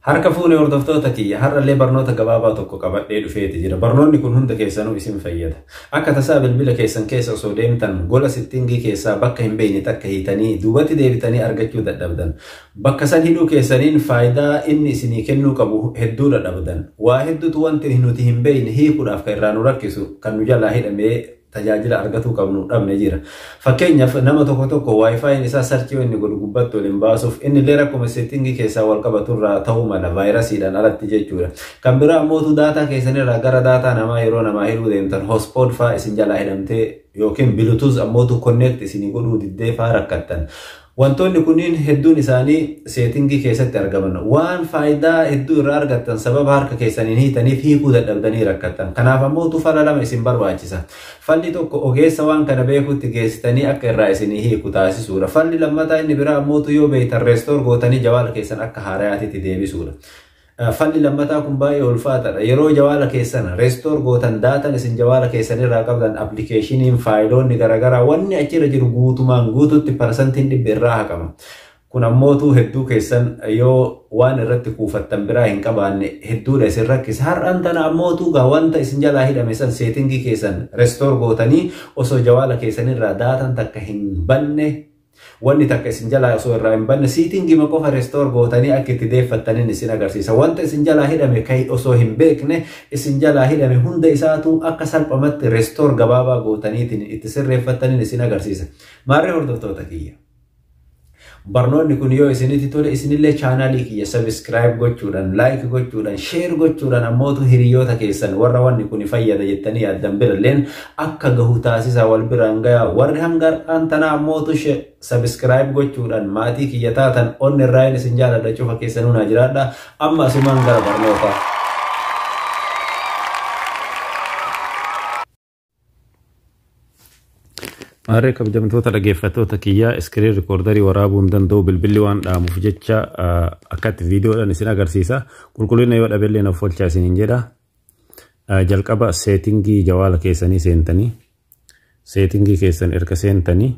Harka fuune hordoftoota kiyya, har'allee barnoota gabaabaa tokko qabadhee dhufeeti jira. Barnoonni kun hunda keessanuu isin fayyada. Akka tasaa bilbila keessan keessa osoo deemtan gola setting keessaa bakka hin beekne takka hiitanii duubatti deebitanii argachuu dadhabdan. Bakka san hidhuu keessaniin faayidaa inni isinii kennuu qabu hedduu dadhabdan. Waa hedduutu wanti nuti hin beekne hiikuudhaaf kan irraa nu rakkisu kan nu jalaa hidhamee tajaajila argatuu qabnu dhabne jira. Fakkeenyaaf, nama tokko tokko WiFiin isaa search inni godhu gubbatti waliin baasuuf inni illee rakkuma setting keessaa wal qabatu irraa ta'uu mala, vaayirasiidhaan alatti jechuudha. Kan biraa ammootu data keessanirraa gara data namaa yeroo namaa hidhuu deemtan hotspot fa'aa isin jalaa hidhamtee yookiin Bluetooth ammootu connect isinii godhuu diddee fa'aa rakkattan. Wantoonni kunniin hedduun isaanii setting keessatti argaman. Waan faayidaa hedduu irraa argattan sababa harka keessaniin hiitaniif hiikuu dadhabdanii rakkattan. Kanaaf ammootu fala lama isin barbaachisa. Falli tokko ogeessa waan kana beekutti geessitanii akka irraa isinii hiiku taasisuudha. Falli lammataa inni biraa ammootu yoo beektan restore gootanii jawaala keessan akka haarayaatitti deebisuudha. Falli lammataa kun baay'ee ulfaataadha. Yeroo jawaala keessan restore gootan datan isin jawaala keessan irraa qabdan, applicationiin, faayiloonni garaagaraa, wanni achirra jiru guutumaan guututti 100% irraa haqama. Kun ammootu hedduu keessan yoo waan irratti kuufattan biraa hin qabaanne hedduudha isin rakkisa. Har'aan tana ammootu gaa wanta isin jalaa hidhame san setting keessan restore gootanii osoo jawaala keessan irraa datan takka hin banne, wanni takka isin jalaa osoo irraa hin banne, settingima qofa restore gootanii akka itti deeffattaniin isin agarsiisa. Wanta isin jalaa hidhame kai osoo hin beekne isin jalaa hidhame hunda isaatu akka salphamatti restore gabaabaa gootaniitiin itti sirreeffattaniin isin agarsiisa. Maarree hordoftoota kiyya. Barnoonni kun yoo isinitti tole isinillee channelii kiyya subscribe gochuudhaan, like gochuudhaan, share gochuudhaan ammootu hiriyoota keessan warra wanni kun fayyada jettanii yaaddan biralleen akka gahu taasisaa, wal biraan gayaa. Warri hanga har'aan tanaa ammootu subscribe gochuudhaan maatii kiyya taatan onni irraa isin jaaladha, cufa keessanuu naa jiraadha. Amma asumaan gara barnootaa. Maarree kabajamtoota dhaggeeffattoota kiyyaa, screen recorderii waraabuu hin danda'u, bilbilli waan dhaamuuf jecha akkatti viidiyoodhaan isin agarsiisa. Qulqullina yoo dhabellee naaf oolchaa isiniin jedha. Jalqaba setting jawaala keessanii seentanii, setting keessan erga seentanii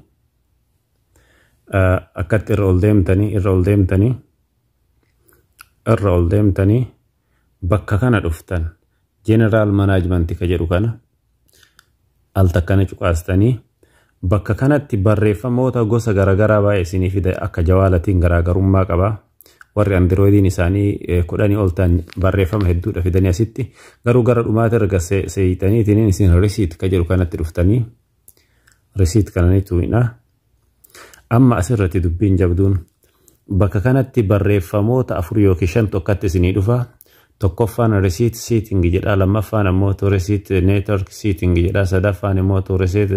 akkatti irra ol deemtanii, irra ol deemtanii, irra ol deemtanii bakka kana dhuftan, general management ka jedhu kana al takkana cuqaastanii bakka kanatti barreeffamoota gosa garaagaraa baay'ee isinii fida. Akka jawaalatiin garaagarummaa qaba. Warri Androidiin isaanii 10 ol ta'an barreeffama hedduudha fidanii asitti, garuu gara dhumaati erga seeyitaniitiin isin reset ka jedhu kanatti dhuftanii reset kana ni tuqna. Amma asirratti dubbiin jabduun bakka kanatti barreeffamoota afur yookiin shan tokkotti isinii dhufa. Tokkoffaan reset setting jedha, lammaffaan ammoo reset network setting jedha, sadaffaan immoo reset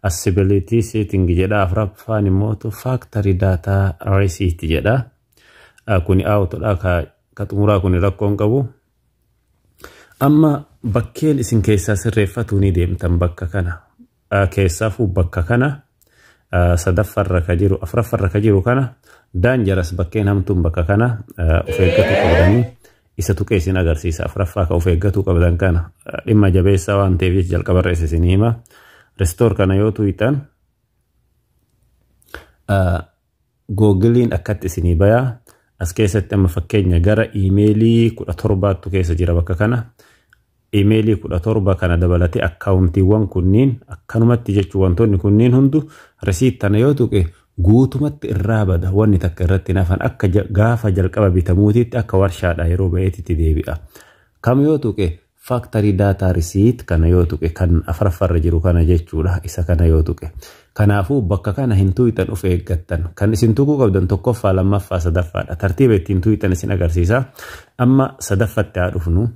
accessibility setting jedha, afuraffaan immoo factory data reset jedha. Kuni autodha, ka xumuraa kuni rakkoon qabu. Amma bakkeen isin keessaa sirreeffatuu ni deemtan bakka kana. Keessaafuu bakka kana sadaffarra ka jiru, afuraffarra ka jiru kana dangerous, bakkeen hamtuun bakka kana of eeggatuu qabdanii isa tuqee isin agarsiisa. Afuraffaa ka of eeggatuu qabdan kana dhimma jabeessaa waan ta'eef jecha jalqabarra isa isin hima. Restore kana yoo tuqxan Googleiin akkatti isinii bayaa. As keessatti amma fakkeenya gara emailii 17tu keessa jira bakka kana. Emailii 17 kana dabalatee accountiiwwan kunniin akkanumatti jechuun wantoonni kunniin hundu reset tana yoo tuqe guutumatti irraa bada, wanni takka irratti nafan, akka gaafa jalqaba bitamuutitti akka warshaadha yeroo ba'eetitti deebi'a. Kam yoo tuqe? Factory data reset kana yoo tuqe, kan afuraffarra jiru kana jechuudha, isa kana yoo tuqe. Kanaafuu bakka kana hin tuqxan, of eeggattan. Kan isin tuquu qabdan tokkoffaa, lammaffaa, sadaffaadha. Tartiiba ittiin tuqxan isin agarsiisa. Amma sadaffatti haa dhufnu.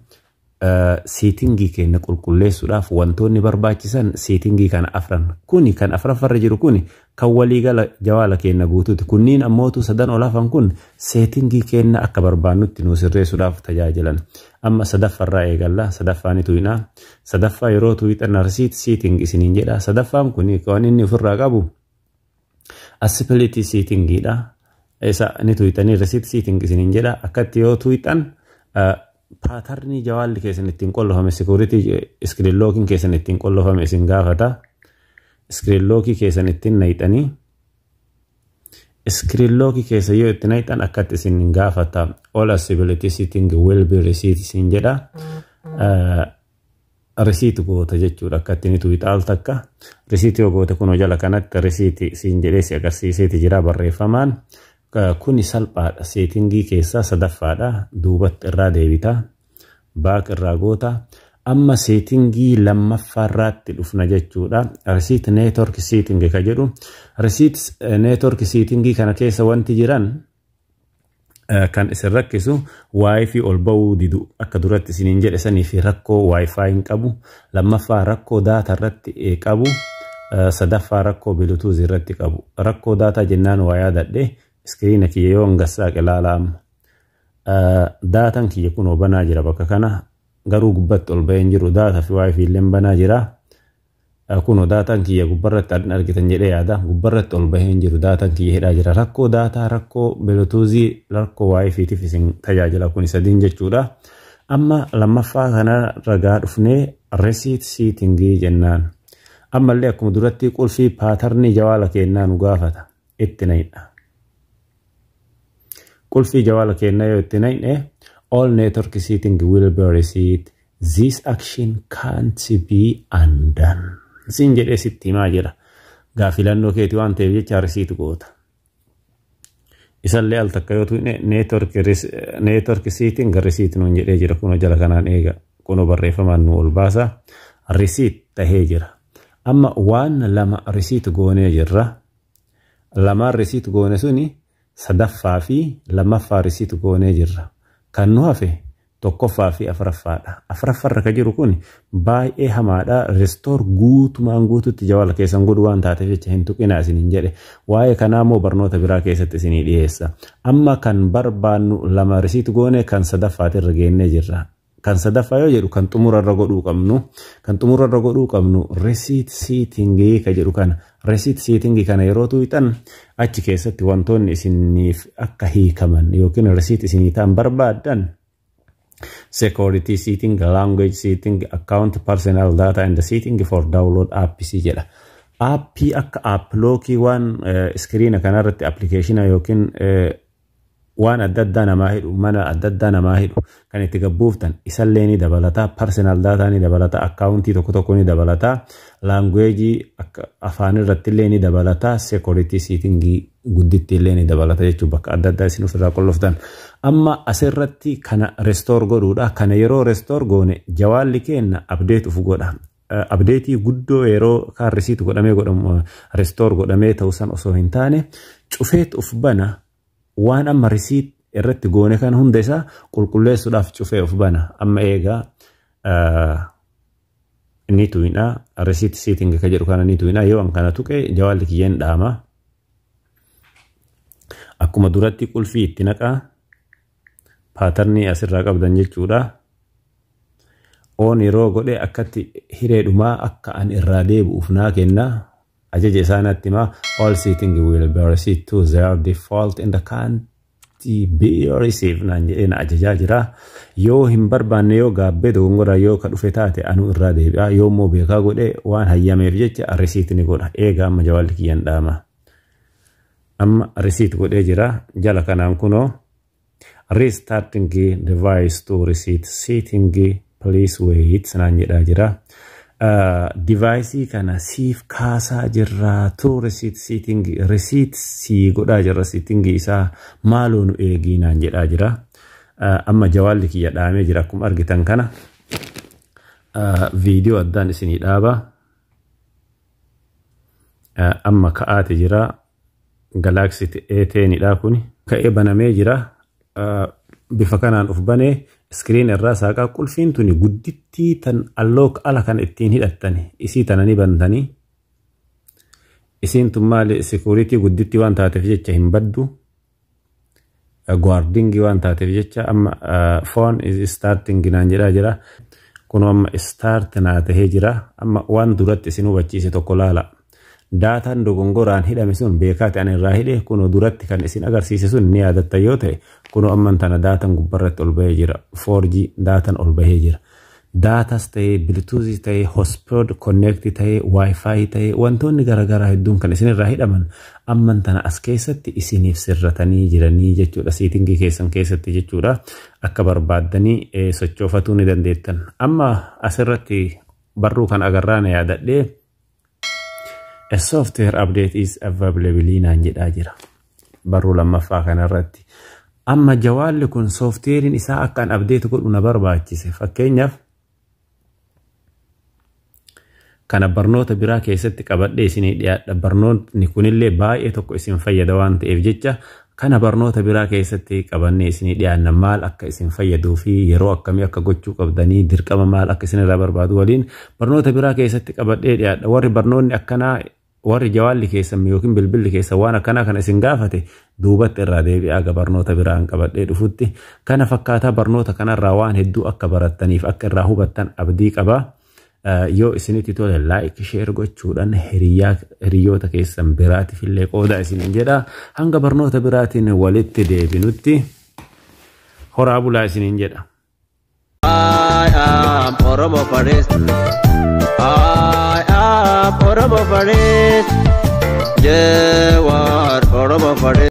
Setting keenya qulqulleessuudhaaf wantoonni barbaachisan setting kana afran. Kuni kan afuraffarra jiru kuni kan waliigala jawaala keenya guutuuti. Kunniin ammootu sadan ol hafan kun setting keenya akka barbaannutti nu sirreessuudhaaf tajaajilan. Amma sadaffarraa eegalla. Sadaffaa ni tuqna. Sadaffaa yeroo tuqxan reset setting isiniin jedha. Sadaffaan kun kan inni ofirraa qabu accessibility settingiidha. Isa ni tuqxanii reset setting isiniin jedha. Akkatti yoo tuqxan patternii jawaalli keessan ittiin qollofame, security screen lockiin keessan ittiin qollofame isin gaafata. Screen lockii keessan ittiin naqxanii Screen lock keessa yoo itti naqxan akkatti isin gaafata. "All accessibility setting will be reset" isin jedha. Reset goota jechuudha, akkatti ni tuqxa al takka. Reset yoo goote, kunoo jala kanatti reset siin jedhee si agarsiiseeti jira barreeffamaan. Kuni salphaadha. Settingii keessaa sadaffaadha. Duubatti irraa deebita. Back irraa goota. Amma settingii lammaffaarraatti dhufna jechuudha. Reset network setting ka jedhu. Reset network settingii kana keessa wanti jiran kan isin rakkisu WiFi ol ba'uu didu akka duratti isiniin jedhe sanii fi rakkoo WiFi hin qabu. Lammaffaa rakkoo data irratti qabu. Sadaffaa rakkoo Bluetooth irratti qabu. Rakkoo data jennaan waa yaadadhe, screena kiyya yoo hangassaaqe ilaala amma. Dataan kiyya kunoo banaa jira bakka kana, garuu gubbatti ol bahee hin jiru. Data fi WiFi illee banaa jira. Kunoo dataan kiyya gubbarratti argitan jedhee yaada, gubbarratti ol bahee hin jiru, dataan kiyya hidhaa jira. Rakkoo data, rakkoo Bluetoothii, rakkoo WiFiitiif isin tajaajila kun sadiin jechuudha. Amma lammaffaa kana ragaa dhufnee reset settingii jennaan. Ammallee akkuma duratti qulfii patternii jawaala kennaa nu gaafata, itti naqna. Qulfii jawaala kennaa yoo itti naqne, "All network setting will be reset. This action can't be undone" siin jedhee sitti himaa jira. Gaa filannoo keeti waan ta'eef jecha reset goota. Isallee al takka yoo tuqne, network setting reset nuun jedhee jira. Kunoo jala kanaan eega, kunoo barreeffamaan nu ol baasa, reset tahee jira. Amma waan lama reset goonee jirra. Lamaan reset goone suni sadaffaa fi lammaffaa reset goonee jirra. Kan nu hafe tokkoffaa fi afuraffaadha. Afuraffaarra ka jiru kun baay'ee hamaadha. Restore guutumaan guututti jawala keessan godhu waan taateef jecha hin tuqinaa isiniin jedhe. Waa'ee kanaa immoo barnoota biraa keessatti isinii dhiyeessa. Amma kan barbaannu lama reset goone, kan sadaffaatirra geennee jirra. Kan sadaffaa yoo jedhu kan xumurarra godhuu qabnu, kan xumurarra godhuu qabnu reset settingii ka jedhu kana. Reset settingii kana yeroo tuqxan, achi keessatti wantoonni isiniif akka hiikaman yookiin reset isinii ta'an barbaaddan security setting, language setting, account personal data and setting for download apps jedha. Appii akka app lockii, waan screena kanarratti applicationa yookiin waan adda addaa namaa hidhu, mana adda addaa namaa hidhu kan itti gabbuuftan, isallee ni dabalata. Personal data ni dabalata, accountii tokko tokko ni dabalata, languageii akka afaan irratti illee ni dabalata, security settingii gudditti illee ni dabalata jechuun bakka adda addaa isin ofirraa qolloftan. Amma asirratti kana restore godhuudha. Kana yeroo restore goone jawaalli keenya update uf godha. Updateii guddoo yeroo kaan reset godhamee godhamu, restore godhamee ta'uu san osoo hin taane, cufeet uf bana. Waan amma reset irratti goone kan hunda isaa qulqulleessuudhaaf cufee of bana. Amma eegaa ni tuqna, reset setting ka jedhu kana ni tuqna. Yoo an kana tuqe jawaalli kiyyeen dhaama. Akkuma duratti qulfii itti naqaa, patternii asirraa qabdan jechuudha. On yeroo godhe akkatti hireedhumaa akka an irraa deebi'uuf naa kenna. Ajaja isaa natti himaa, "All setting will be reset to their default in the can't be received" naan jedhee na ajajaa jira. Yoo hin barbaanne, yoo gaabbee dogongora yoo ka dhufe taate, anuu irraa deebi'a. Yoo immoo beekaa godhe, waan hayyameef jecha reset ni godha. Eegaa, amma jawaalli kiyyan dhaama. Amma reset godhee jira. Jala kanaan kunoo "Restarting device to reset setting, please wait" naan jedhaa jira. Deviceii kana siif kaasaa jirra, to reset setting, reset sii godhaa jirra setting isaa, maaloo nu eegii naan jedhaa jira. Amma jawaalli kiyya dhaamee jira akkuma argitan kana. Viidiyoo addaan isinii dhaaba. Amma ka'aati jira. Galaxy A10 dha kuni. Ka'ee banamee jira. Bifa kanaan uf banee screen irraa saaqaa. Qulfiin tuni guddittii tan unlock ala kan ittiin hidhattani isii tana ni bantanii. Isiin tun maali, security guddittii waan taateef jecha hin baddu, guardingii waan taateef jecha. Amma "Phone is starting" naan jedhaa jira. Kun amma start naa tahee jira. Amma waan duratti isin hubachiise tokko laala. Dataan dogongoraan hidhame sun beekaati ani irraa hidhe. Kunoo duratti kan isin agarsiise sun ni yaadatta yoo ta'e, kunoo amman tana dataan gubbarratti ol bahee jira, 4G dataan ol bahee jira. Dataas ta'ee, Bluetoothii ta'ee, hotspot connect ta'ee, WiFi ta'ee, wantoonni garaagaraa hedduun kan isinirraa hidhaman amman tana as keessatti isiniif sirratanii jiranii jechuudha. Settingii keessan keessatti jechuudha. Akka barbaaddanii sochoofatuu ni dandeettan. Amma asirratti barruu kan agarraa na yaadadhee, "A software update is available" naan jedhaa jira. Barruu lammaffaa kanarratti. Amma jawaalli kun softwareiin isaa akka an update godhu na barbaachise. Fakkeenyaaf, kana barnoota biraa keessatti qabadhee isinii dhiyaadha. Barnootni kunillee baay'ee tokko isin fayyada waan ta'eef jecha, kana barnoota biraa keessatti qabannee isinii dhiyaanna. Maal akka isin fayyaduu fi yeroo akkamii akka gochuu qabdanii, dirqama maal akka isin irraa barbaadu waliin barnoota biraa keessatti qabadhee dhiyaadha. Warri barnoonni akkanaa, warri jawaalli keessan yookiin bilbilli keessan waan akkanaa kana isin gaafate, duubatti irraa deebi'aa barnoota biraan qabadhee dhufutti. Kana fakkaataa barnoota kanarraa waan hedduu akka barattaniif akka irraa hubattan abdii qaba. Yoo isinitti tole, like, share gochuudhaan hiriyoota keessan biraatiif illee qooda isiniin jedha. Hanga barnoota biraatiin walitti deebinutti horaa bulaa isiniin jedha. I am Oromo First. I am Oromo First. Jawar Oromo First.